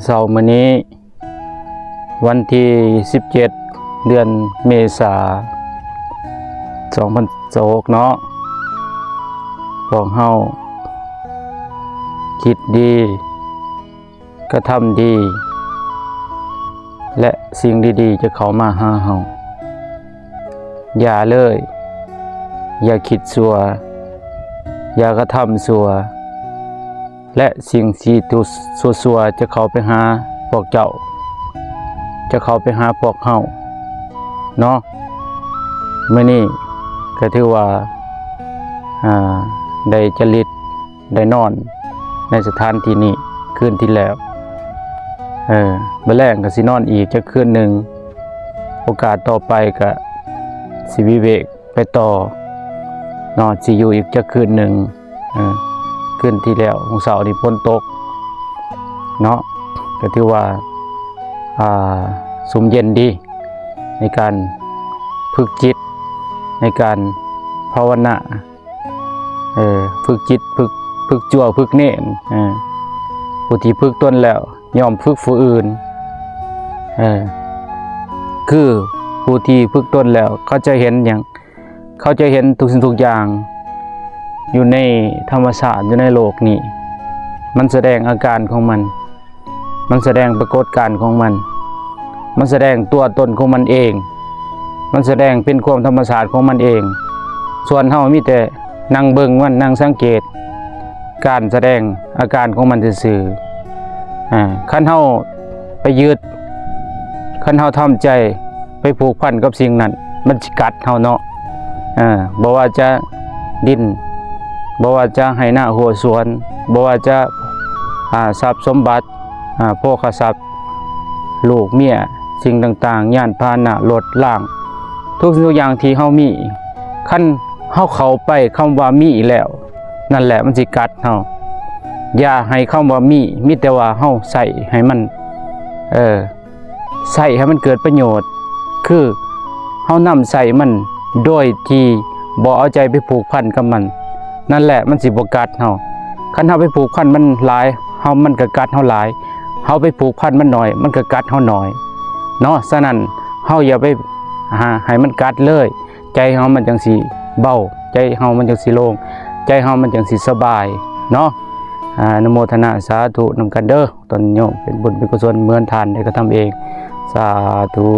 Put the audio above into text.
ເຊົ້າມື້ນີ້ ວັນທີສິບເຈັດ ເດືອນເມສາ ສອງພັນຊາວຫົກເນາະ, ພວກເຮົາຄິດດີ ກະທຳດີ ແລະ ສິ່ງດີໆຈະເຂົ້າມາຫາເຮົາ. ຢ່າເລີຍ, ຢ່າຄິດຊົ່ວ, ຢ່າກະທຳຊົ່ວ ແລະ ສິ່ງທີ່ຊົ່ວໆຈະເຂົ້າໄປຫາພວກເຈົ້າ, ຈະເຂົ້າໄປຫາພວກເຮົາເນາະ. ມື້ນີ້ກະຖືວ່າ ອ່າ ໄດ້ຈະລິດ ໄດ້ນອນໃນສະຖານທີ່ນີ້ຄືນທີ່ແລ້ວ. ເອີ ມື້ແລງກະຊິນອນອີກຈັກຄືນໜຶ່ງ, ໂອກາດຕໍ່ໄປກະຊິວິເວກໄປຕໍ່ເນາະ, ຊິຢູ່ອີກຈັກຄືນໜຶ່ງ. ເອີ ຄືນທີ່ແລ້ວ ມື້ເຊົ້ານີ້ຝົນຕົກເນາະ, ກະຖືວ່າ ອ່າ ຊຸ່ມເຢັນດີໃນການຝຶກຈິດ, ໃນການພາວະນາ. ເອີ ຝຶກຈິດ ຝຶກ ຝຶກຈົວ ຝຶກເນນ. ເອີ ຜູ້ທີ່ຝຶກຕົນແລ້ວ ຍ່ອມຝຶກຜູ້ອື່ນ. ເອີ ຄືຜູ້ທີ່ຝຶກຕົນແລ້ວ ເຂົາຈະເຫັນຫຍັງ? ເຂົາຈະເຫັນທຸກສິ່ງທຸກຢ່າງຢູ່ໃນທຳມະຊາດ, ຢູ່ໃນໂລກນີ້ ມັນສະແດງອາການຂອງມັນ. ມັນສະແດງປາກົດການຂອງມັນ, ມັນສະແດງຕົວຕົນຂອງມັນເອງ, ມັນສະແດງເປັນຄວາມທຳມະຊາດຂອງມັນເອງ. ສ່ວນເຮົາມີແຕ່ນັ່ງເບິ່ງມັນ, ນັ່ງສັງເກດການສະແດງອາການຂອງມັນຊື່ໆ. ອາ ຄັນເຮົາໄປຍຶດ, ຄັນເຮົາທຳໃຈໄປຜູກພັນກັບສິ່ງນັ້ນ, ມັນຊິກັດເຮົາເນາະ. ອາ ບໍ່ວ່າຈະດິນ, ບໍ່ວ່າຈະໄຮ່ນາຮົ້ວສວນ, ບໍ່ວ່າຈະ ອາ ຊັບສົມບັດ, ອາ ໂພຄະຊັບ, ລູກເມຍ, ສິ່ງຕ່າງໆ, ຍານພາຫະນະ, ລົດລາງ, ທຸກສິ່ງທຸກຢ່າງທີ່ເຮົາມີ, ຄັນເຮົາເຂົ້າໄປຄຳວ່າມີແລ້ວ, ນັ້ນແຫຼະມັນຊິກັດເຮົາ. ຢ່າໃຫ້ຄຳວ່າມີ, ມີແຕ່ວ່າເຮົາໃຊ້ໃຫ້ມັນ ເອີ ໃຊ້ໃຫ້ມັນເກີດປະໂຫຍດ, ຄືເຮົານຳໃຊ້ມັນໂດຍທີ່ບໍ່ເອົາໃຈໄປຜູກພັນກັບມັນ, ນັ້ນແຫຼະມັນຊິບໍ່ກັດເຮົາ. ຄັນເຮົາໄປຜູກພັນມັນຫຼາຍ, ເຮົາ ມັນກະກັດເຮົາຫຼາຍ, ເຮົາໄປຜູກພັນມັນໜ້ອຍ, ມັນກະກັດເຮົາໜ້ອຍເນາະ. ສະນັ້ນເຮົາຢ່າໄປຫາໃຫ້ມັນກັດເລີຍ, ໃຈເຮົາມັນຈັ່ງຊິເບົາ, ໃຈເຮົາມັນຈັ່ງຊິໂລ່ງ, ໃຈເຮົາມັນຈັ່ງຊິສະບາຍເນາະ. ອາ ອະນຸໂມທະນາສາທຸນຳກັນເດີ. ຕອນໂຍມເປັນບຸນເປັນກຸສົນເໝືອນທ່ານໄດ້ກະທຳເອງ. ສາທຸ.